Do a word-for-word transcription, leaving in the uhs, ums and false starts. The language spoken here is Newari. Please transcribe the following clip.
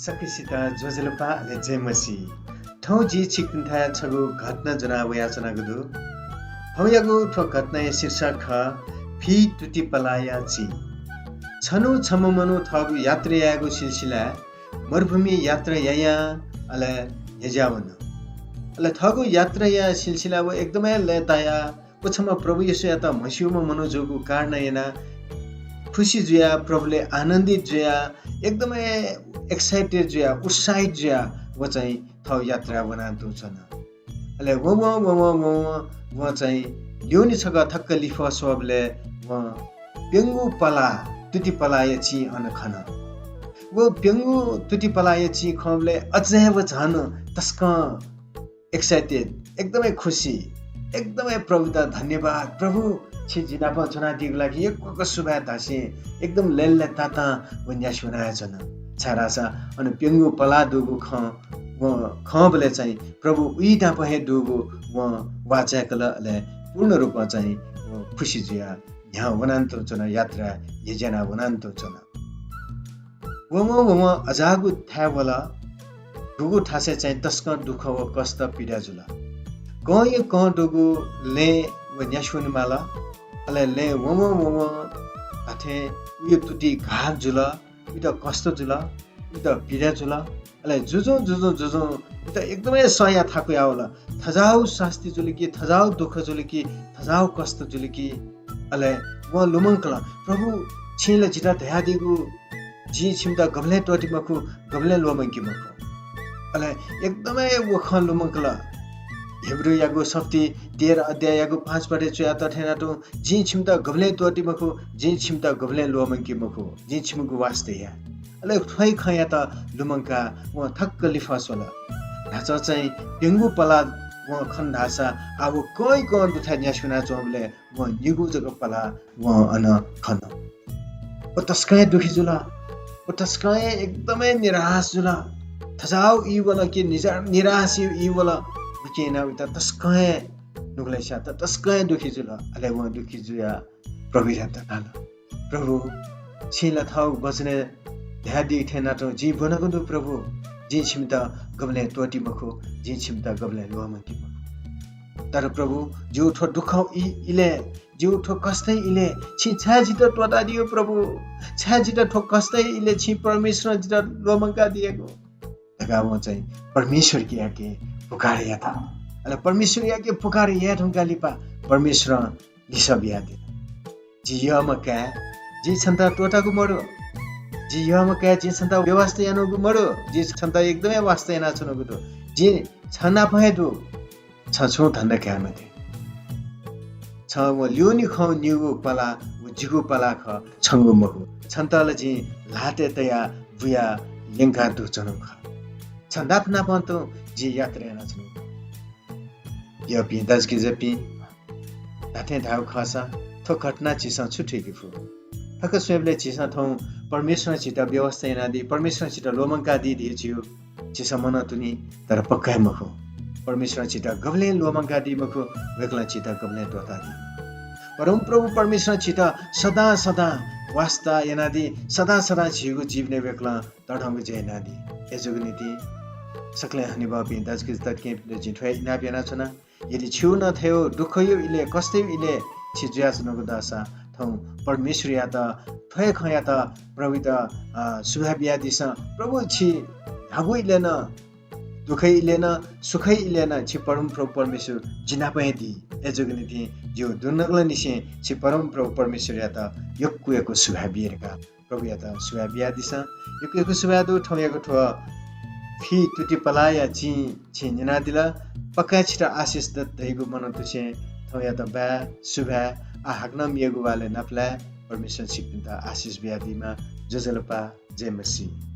सकसित ज्वजलपा अले जय मसीह। थौं जि छिकपिन्थाय् छगू घटना ज्वना वयाच्वनागु दु। थौंयागु थ्व घटनाया शीर्षक खः फि तुतिपलाया चिं। छन्हु छम्ह मनू थःगु यात्रा यायेगु सिलसिलाय् मरुभूमि यात्रा यायां अले न्ह्यज्याः वन। अले थःगु यात्राया सिलसिलाय् व एकदमै लय्तायाः व छम्ह प्रभु येशूयात म्हस्यूम्ह मनू जूगु कारणं यानाः खुसी जुयाः, प्रभुलय् आनन्दित जुयाः, एकदमै excited जुयाः, उत्साहित जुयाः व चाहिँ थःगु यात्रा वनातुं च्वन। अले वं वं वं वं वं वं चाहिँ ल्यूने छकः थक्क लिफः स्वःबलय् वं प्यंगू पलाः, तुतिपलाःया चिं अन खन। व प्यंगू तुतिपलाःया चिं खंबलय् अझै व झन तसकं excited, एकदमै खुसी, एकदमै प्रभुयात धन्यवाद। प्रभु, छिं जि नाप च्वनादीगु लागि यक्व यक्व सुभाय् धासें एकदम लय्लय्तातां व न्यासि वनाच्वन। छाय्धाःसा अन प्यंगू पलाः दुगु खं, वं खंबलय् चाहिँ प्रभु उइ नाप हे दुगु वं वाःचाय्कल, अले पूर्ण रूपं चाहिँ व खुसी जुयाः न्ह्याः वनातुं च्वन, यात्रा न्ह्यज्यानाः वनातुं च्वन। वं वं वं वं अजाःगु थाय् वल, गुगु थासय् चाहिँ तसकं दुःख व कष्ट पीडा जुल। कंया कं दुगु लँय् व न्यासि वनेमाल। अले लँय् वं वं वं वं धात्थें उया तुति घात जुल, उइत कष्ट जुल, उइत पीडा जुल। अले जुजुं जुजुं जुजुं उइत एकदमै सह याये थाकुयावल। थज्याःगु सास्ती जुल कि, थज्याःगु दुःख जुल कि, थज्याःगु कष्ट जुल कि। अले वं लुमंकल, प्रभु, छिं ला जितः धयादीगु, जिं छिमित गबलें त्वःती मखु, गबलें ल्वःमंकी मखु। अले एकदमै व खँ लुमंकल। हिब्रूयागु सफुती तेह्र अध्याययागु पाँच पदय् च्वयातःथें यानातुं, जिं छिमित गबलें त्वःती मखु, जिं छिमित गबलें ल्वःमंकी मखु, जिं छिमिगु वास्ता याये। अले थ्व हे खँयात लुमंकाः वं थक्क लिफः स्वल। न्हाचः चाहिँ प्यंगू पलाः वं खन धाःसा, आः व कंया कं दुथाय् न्यासि वनाच्वंबलय् वं निगू जक पलाः वं अन खन। व तसकं हे दुःखी जुल। व तसकं हे एकदमै निराश जुल। थज्याःगु ई वल कि निजा-, निराश ई वल। उकिं यानाः उइत तसकं हे नुगलय् स्यात, तसकं हे दुःखी जुल। अले वं दुःखी जुयाः प्रभुयात धाल, प्रभु, छिं ला थःगु वचनय् धयादीथें यानातुं जिं ब्वनागु दु प्रभु। जिं छिमित गबलें त्वःती मखु, जिं छिमित गबलें ल्वःमंकी मखु। तर प्रभु, जिगु थ्व दुःखया ई-, इलय्, जिगु थ्व कष्टया इलय् छिं छाय् जितः त्वःतादियागु प्रभु? छाय् जितः थ्व कष्टया इलय् छिं परमेश्वरं जितः ल्वःमंकादियागु? धकाः वं चाहिँ परमेश्वरयाके पुकार यात। अले परमेश्वरयाके पुकार याये धुंकाः लिपा परमेश्वरं लिसः बियादिल, जि यःम्ह काय्, जिं छन्त त्वःतागु मदु। जि यःम्ह काय्, जिं छन्त व्यवस्था यानागु मदु। जिं छन्त एकदमै वास्ता यानाच्वनागु दु। जिं छ नाप हे दु। छ छुं धन्दा काये मते। छ व ल्यूने खंगु निगू पलाः व जिगु पलाः खः, छंगु मखु। छन्त ला जिं ल्हातय् तयाः बुयाः ल्यंकाः दुच्वनागु खः। छ नाप नापं तुं जिं यात्रा यानाच्वनागु खः। यःपिं दाजुकिजापिं, धात्थें धायेगु खःसा, थ्व घटनां झीसं छु थुइके फु? थ्व खँ स्वयेबलय् झीसं थौं परमेश्वरं झीत व्यवस्था यानादी, परमेश्वरं झीत ल्वःमंकादी धइगु झीसं मनं तुनि, तर पक्का हे मखु। परमेश्वरं झीत गबलें ल्वःमंकादी मखु, वय्कलं झीत गबलें त्वःतादी। परमप्रभु परमेश्वरं झीत सदां सदां वास्ता यानादी, सदां सदां झीगु जीवनय् वय्कलं तःधंगु ज्या यानादी। अय्जूगु निंतिं सकलें हनेबहःपिं दाजुकिजा तताकेहेँपिन्त जिं थ्व हे इनाप यानाच्वना। यदि छिगु नं थज्याःगु दुःखया इलय्, कष्टया इलय् छि जुयाच्वनागु दःसा, थौं परमेश्वरयात थ्व हे खँयात प्रभुयात, अ, सुभाय् बियादिसँ। प्रभु, छि न्ह्यागु इलय् नं, दुःखया इलय् नं, सुखया इलय् नं छि परमप्रभु परमेश्वर जि नाप हे दी। अय्जूगु निंतिं जिगु दुनुगलंनिसें छि परमप्रभु परमेश्वरयात यक्व यक्व सुभाय् बिये धकाः प्रभुयात सुभाय् बियादिसँ। यक्व यक्व सुभाय् दु। थौंयागु थ्व फि तुतिपलाःया चिं छिं न्यनादिल। पक्का हे छित आशिष दत धइगु मनंतुसें थौंयात बाय्, सुभाय्। आः हाकनं मेगु वालय् नापलाये। परमेश्वरं छिकपिन्त आशिष बियादीमा। ज्वजलपा, जय मसीह।